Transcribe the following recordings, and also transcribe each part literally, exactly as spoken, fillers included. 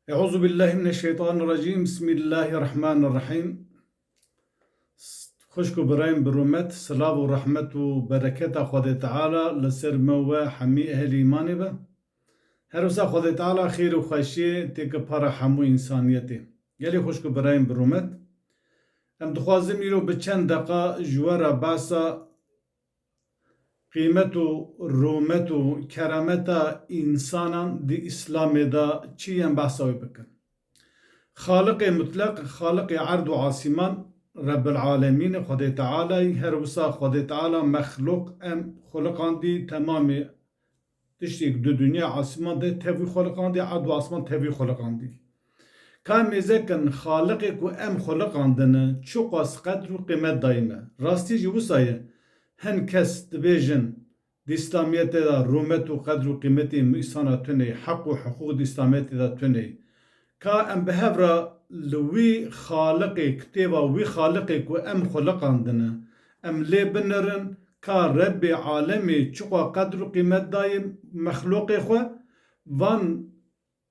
Euzu billahi mineşşeytanirracim. Bismillahirrahmanirrahim. Xwişk û birayên bi rûmet, silav û rehmet û bereketa Xwedê Teala li ser me û we hemî ehlî îmanê be. Her wisa Xwedê Teala xêr û xweşiyê têke para hemû însaniyetê. Gelî xwişk û birayên bi rûmet, em dixwazim îro bi çend deqa ji we re behsa qîmet û rûmet û kerameta însanan di Îslamê de çi yên behsa wê bikin. Xaliqê mutleq, Xaliqê erd û asîman, Rebbil Alemîn, Xwedê Tealayî, her wisa Xwedê Teala mexluq em xuliqandî, temamê tiştêk di dinya asîman de tevî xuliqandî, erd û asîman tevî xuliqandî. Ka mêzekin Xaliqê ku em xuliqandine çiqas qedr û qîmet dayî me. Rastî jî wisa ye. Hin kes dibêjin, di Îslamiyetê de rûmet û qedr û qîmetê însana tune ye, heq û hiqûq di Îslamiyetê de tune ye. Ka em bi hev re li wî Xaliqê, kitêba wî Xaliqê ku em xuliqandine, em lê binerin, ka Rebbê alemê çiqa qedr û qîmet dayê mexluqê xwe, van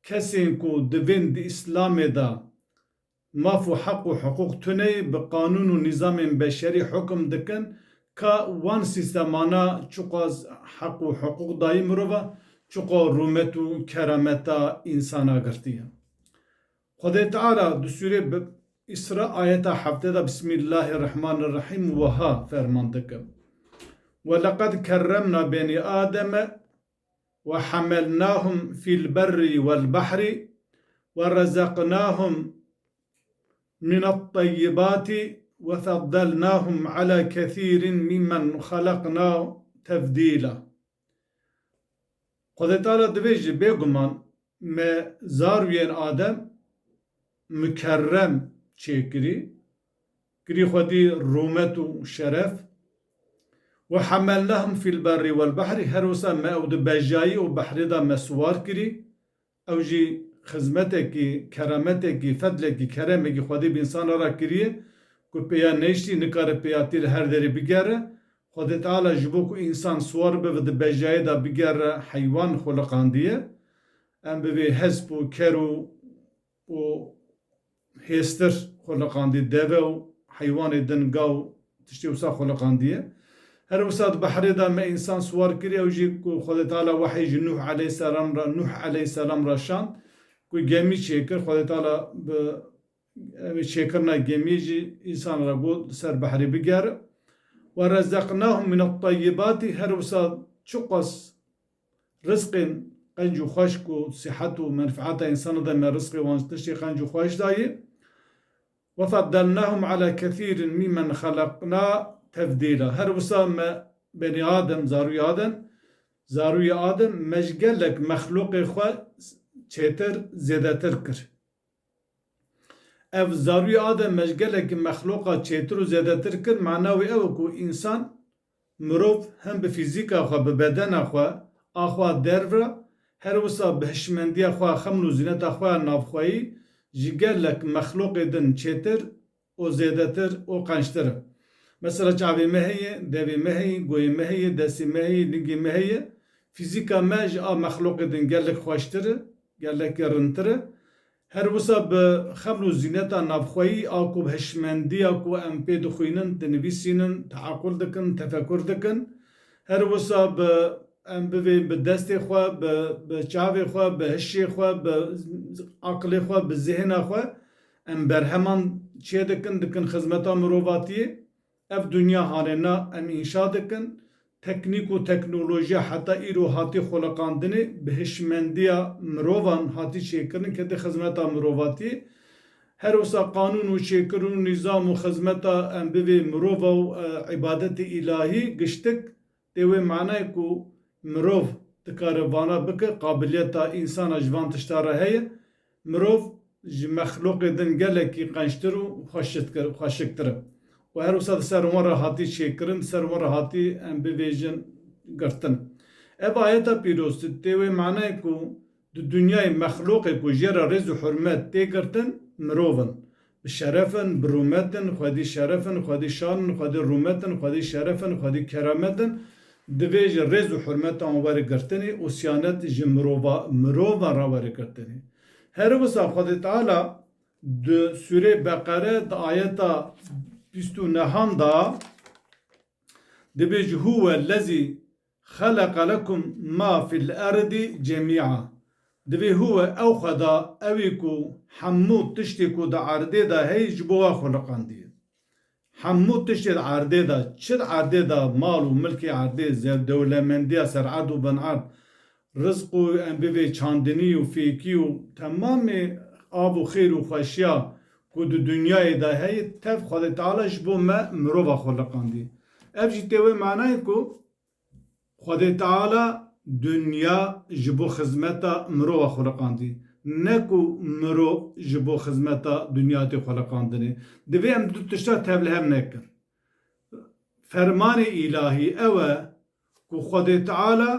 kesên ku divên di Îslamê de maf û heq û hiqûq tune ye, bi qanûn û nîzamên beşerî hukum dikin, ka wan sîstemana çiqas heq û hiqûq dayî mirova, çiqa rûmet û kerameta însana girtiye. Xwedê Teala di sûrê bi Îsra ayeta heftê de Bismillahirrahmanirrahîm wiha ferman dike: "Ve leqed kerremna benî Ademe ve hamelnahum fîl berrî wel behrî ve rezeknahum minat teyyibâtî ve feddelnahum ala kesîrin mimmen xelekna tefdîla." Xwedê Teala dibêje, bêguman me zarûyên Adem mukerrem çêkirî, kirî xwedî rûmet û şeref. Ve hamelnahum fîl berrî wel behrî, her wisa me ew di bejayî û behrê de me siwar kirî. Ew jî xizmetekî, kerametekî, fedlekî, keremekî Xwedê bi însana re kiriye, ku pêya neştî, nikare pêya tê li her derê bigere. Xwedê Teala ji bo ku însan siwar bibe di bejayê de bigere, heywan xuliqandiye. Em bivê hesp û ker û, û hêstir xuliqandî, deve û heywanê din, gaw, tiştê wisa xuliqandiye. Her wisa di behrê de me însan siwar kiriye, ew jî ku Xwedê Teala wehî ji Nuh aleyhisselam re, Nuh aleyhisselam re şand, ku gemî çêkir, Xwedê Teala bi, em, çêkirina gemiyê jî însan re got, ser behrê bigere. Ve rezeknahum minat teyyibâtî, her wisa çiqas rizqên qenc û xweşk û sihet û menfeeta însana de me rizqê wan tiştê qenc û xweş dayî. Ve feddelnahum ala kesîrin mimmen xelekna tefdîla. Her wisa me benî Adem, zarûyê Adem, zarûyê Adem me ji gelek mexluqê xwe çêtir, zêdetir kir. Ev zarûyê Adem me ji gelekî mexluqa çêtir û zêdetir kir, mana wê ew e ku însan, mirov hem bi fîzîka xwe, bi bedena xwe, a xwe derve, her wisa bi hişmendiya xwe, xeml û zîneta xwe ya navxweyî ji gelek mexluqê din çêtir û zêdetir û qençtir e. Mesela çavê me heye, devê me heye, goyê me heye, destê me heye, lingê me heye. Fîzîka me ji a mexluqê din gelek xweştir e, gelekî rintir e. Her wisa bi xeml û zîneta navxweyî a ku bi hişmendiya ku em pê dixwînin, dinivîsînin, teaqul dikin, tefekur dikin. Her wisa bi, em bivê bi destê xwe, bi, bi çavê xwe, bi hişê xwe, bi aqilê xwe, bi zihna xwe em berheman çê dikin, dikin xizmeta mirovatiyê. Ev dinya hanê na em înşa dikin. Teknîk û teknolojiya heta îro hatî xuliqandinê, bi hişmendiya mirovan hatî çêkirin, ketî xizmeta mirovatiyê. Her wisa qanûn û çêkir û nîzam û xizmeta em bivê mirova û, e, îbadetê îlahî giştik tê wê manayê ku mirov dikare vana bike, qabiliyeta însana ji van tişta re heye. Mirov ji mexluqê din gelekî qençtir û xweşiktir, xweşiktir e. Û her wisa di ser wan re hatî çêkirin, di ser wan re hatî, em bivêjin, girtin. Ev ayeta pîroz tê wê manayê ku di dinyayê mexluqê ku jê re rêz û hurmet tê girtin, mirov in. Bi şeref in, bi rûmet in, xwedî şeref in, xwedî şan in, xwedî rûmet in, xwedî şeref in, xwedî keramet in. Divê ji rêz û hurmeta wan were girtinê û siyanet ji mirova, mirovan re were girtinê. Her wisa Xwedê Teala di Sûrê Beqere di ayeta bîst û nehan de dibêje, "Huwe lezî xeleqe lekum ma fil erdî cemî'a." Divê huwe ew Xweda, ew ê ku hemû tiştê ku di erdê de heye ji bo we xuliqandiye. Hemû tiştê di erdê de, çi di erdê de mal û milkê erdê, zew-, dewlemendiya ser erd û bin erd, rizq û em bivê çandinî û fêkî û temamê av û xêr û xweşiya ku di dinyayê de heye, tev Xwedê Teala ji bo me mirova xuliqandî. Ev jî tê wê manayê ku Xwedê Teala dinya ji bo xizmeta mirova xuliqandî. Ne ku mirov ji bo xizmeta dinya tê xuliqandinê. Divê em du tişta tevlihev nekin. Fermanê îlahî ew e ku Xwedê Teala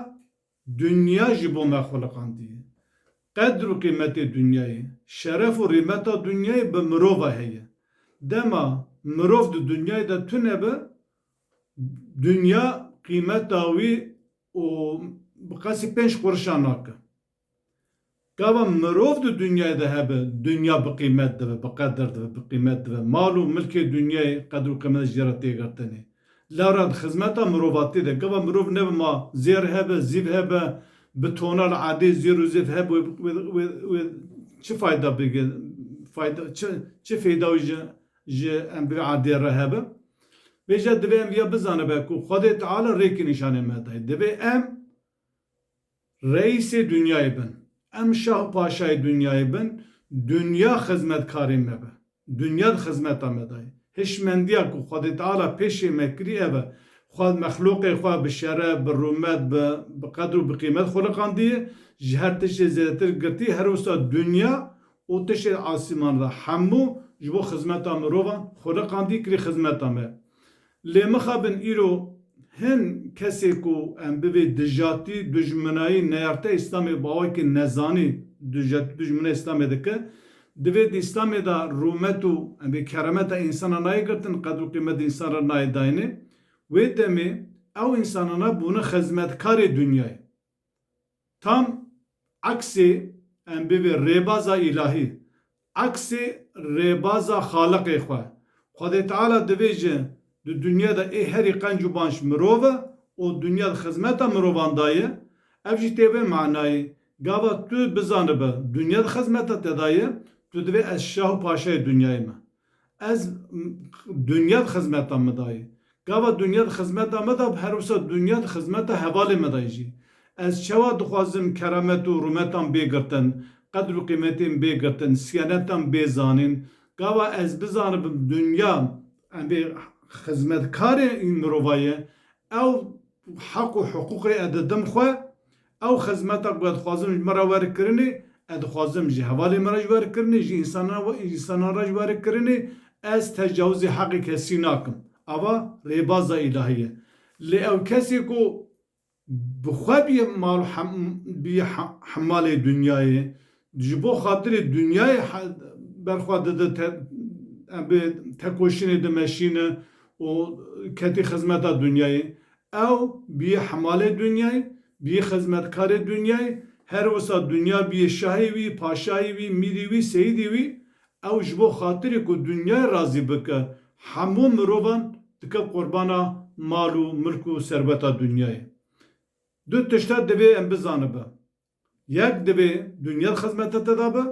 dinya ji bo me xuliqandiye. Qedr û qîmetê dinyayê, şeref û rîmeta dinyayê bi mirova heye. Dema mirov di dinyayê de tune be, dinya qîmeta wî û bi qasî pênc qurişa nake. Gava mirov di dinyayê de hebe, dinya bi qîmet dibe, bi qedir dibe, bi qîmet dibe. Mal û milkê dinyayê qedr û qîmet jê re tê girtinê. Lewra di xizmeta mirovatî de, gava mirov nebe ma zêr hebe, zîv hebe, bi tona li erdê zêr û zîv hebe, wê, wê, wê, wê çi fayda bige, fayda, çi, çi feyda wî ji, ji em bi erdê re hebe? Vêca divê em viya bizanibe ku Xwedê Teala rêkê nîşanê me daye. Divê em reîsê dinyayê bin. Em şah û paşayê dinyayê bin. Dinya xizmetkarê me be. Dinya di xizmeta me daye. Hişmendiya ku Xwedê Teala pêşê me kirî ev e. Xwe mexlûqê xwe bi şeref, bi rûmet, bi, bi qedr û bi qîmet xuliqandiye. Ji her tiştê zêdetir girtî, her wisa dinya û tiştê asîman re hemû ji bo xizmeta mirovan xuliqandî kirî xizmeta me. Lê mixabin îro hin kesê ku em bivê dijatî, dujminayî, neyarte Îslamê bi awakê nezanî dijatî, dujmina Îslamê dike, divê di Îslamê de rûmet û em bê keremeta însana nayê girtin, qedr û qîmet însan re nayê dayînê. Wê demê ew însanana bûne xizmetkarê dinyayê. Tam eksê em bivê rêbaza îlahî, eksê rêbaza Xaliqê xwe. Xwedê Teala divê ji di dinya de ê herî qenc û banc mirov e û dinya di xizmeta mirovan de ye. Ev jî tê vê manayê. Gava tu bizanibe dinya di xizmeta te de ye, tu divê ez şah û paşayê dinyayê me. Ez m-, dinya di xizmeta min de ye. Gava dinya di xizmeta min de, her wisa dinya di xizmeta hevalê min de ye jî. Ez çawa dixwazim keramet û rûmetan bê girtin, qedr û qîmetên bê girtin, siyanetan bê zanîn. Gava ez bizanibim dinya, em bê xizmetkarê mirova ye, ew heq û hiqûqê ez didim xwe, ew xizmeta ku ez dixwazim ji min re were kirinê, ez dixwazim ji hevalê min re jî were kirinê, ji însana, însanan re jî were kirinê, ez tecawizê heqê kesî nakim. Ava rêbaza îlahî ye. Lê ew kesê ku bi xwe bîye mal hem-, bîye he-, hemalê dinyayê, ji bo xatirê dinyayê he-, ber xwe dide te-, em bê tekoşînê dimeşîne û ketî xizmeta dinyayê. Ew bîye hemalê dinyayê, bîye xizmetkarê dinyayê, her wisa dinya bîye şahê wî, paşayê wî, mîrî wî, seyîdî wî, ew ji bo xatirê ku dinyayê razî bike, hemû mirovan dike qurbana mal û milk û serweta dinyayê. Du tişta divê em bizanibe. Yek divê dinya di xizmeta te de be,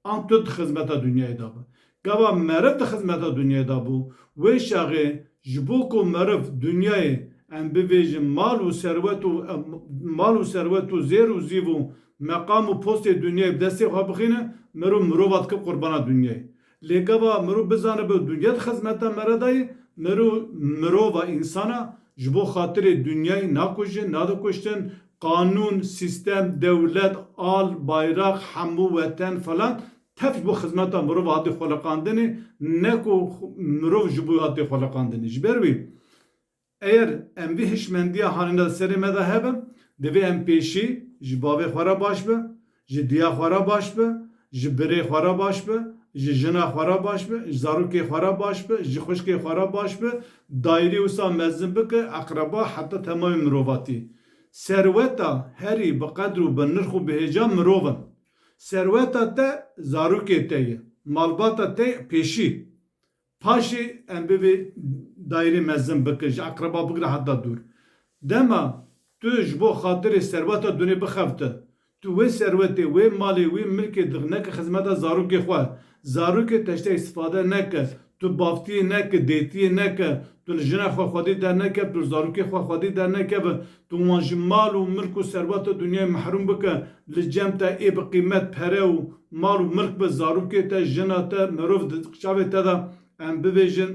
an tu di xizmeta dinyayê de be. Gava meriv di xizmeta dinyayê de bû, wê çaxê ji bo ku meriv dinyayê, em bivêjin mal û serwet û, em, mal û serwet û zêr û zîv û meqam û postê dinyayê bi destê xwe bixîne, mirov mirova dike qurbana dinyayê. Lê gava mirov bizanibe dinya di xizmeta me re de ye, mirov, mirova însana ji bo xatirê dinyayê nakujin, nade kuştin, qanûn, sîstem, dewlet, al, bayraq, hemû weten falan tev ji bo xizmeta mirov hatî xuliqandinê, ne ku mirov ji bo hatî xuliqandinê. Ji ber wî, eger em vî hişmendiya hanîna di serê me de hebe, divê em pêşî ji bavê xwe re baş be, ji diya xwe re baş be, ji birê xwe re baş be, ji jina xwe re baş be, ji zarokê xwe re baş be, ji xwişkê xwe re baş be, daîrê wisa mezin bike, eqreba, heta temamê mirovatî. Serweta herî bi qedr û bi nirx û bi hêja mirov in. Serweta te zarokê te ye. Malbata te pêşî. Paşê em bivê daîrê mezin bikin, ji eqreba bigire heta dûr. Dema tu ji bo xatirê serweta dunê bixebite, tu wê serwetê, wê malê, wê milkê di-, neke xizmeta zarokê xwe. Zarokê te ji te îstifade neke. Tu baftiyê neke, dêtiyê neke. Tu li jina xwe xwedî derneke, tu li zarokê xwe xwedî dernekeve. Tu wan ji mal û milk û serweta dinyayê mehrum bike. Li cem te ê bi qîmet pere û mal û milk be, zarokê te, jina te, mirov di çavê te de, em bibêjin,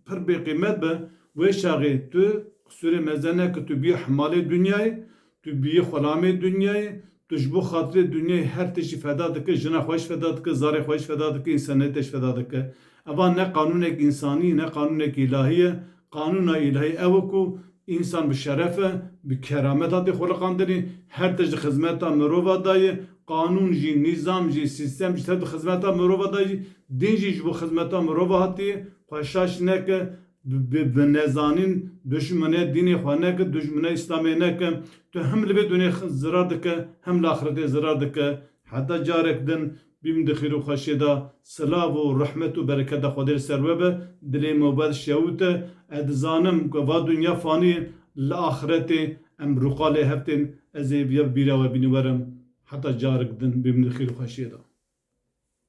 pir bêqîmet be, wê çaxê tu qisûrê mezin neke, tu biyê hemalê dinyayê, tu biyê xulamê dinyayê, tu ji bo xatirê dinyayê her tiştî feda dike, jina xwe jî feda dike, zarê xwe jî feda dike, însaniyetê jî feda dike. Eva ne qanûnek însanî, ne qanûnek îlahî ye. Qanûna îlahî ew e ku însan bi şeref e, bi keramet hatiye xuliqandinê, her tişt di xizmeta mirova de ye. Qanûn jî, nîzam jî, sîstem jî tev di xizmeta mirova de ye. Din jî ji bo xizmeta mirova hatiye. Xwe şaş neke, bi, bi, bi nezanîn duşmine dînê xwe neke, duşmine Îslamê neke. Tu hem li vê dunê x-, zirar dike, hem li axretê zirar dike. Heta carek din, bîm di xêr û xweşiyê de, silav û rehmet û bereketa Xwedê li ser we be. Dilê me ber şewite. Ez dizanim ku va dinya fanî ye, li axretê em rûqalê hev tên. Ez ê viya bîra we bînî werim. Heta carek din, bîm di xêr û xweşiyê de.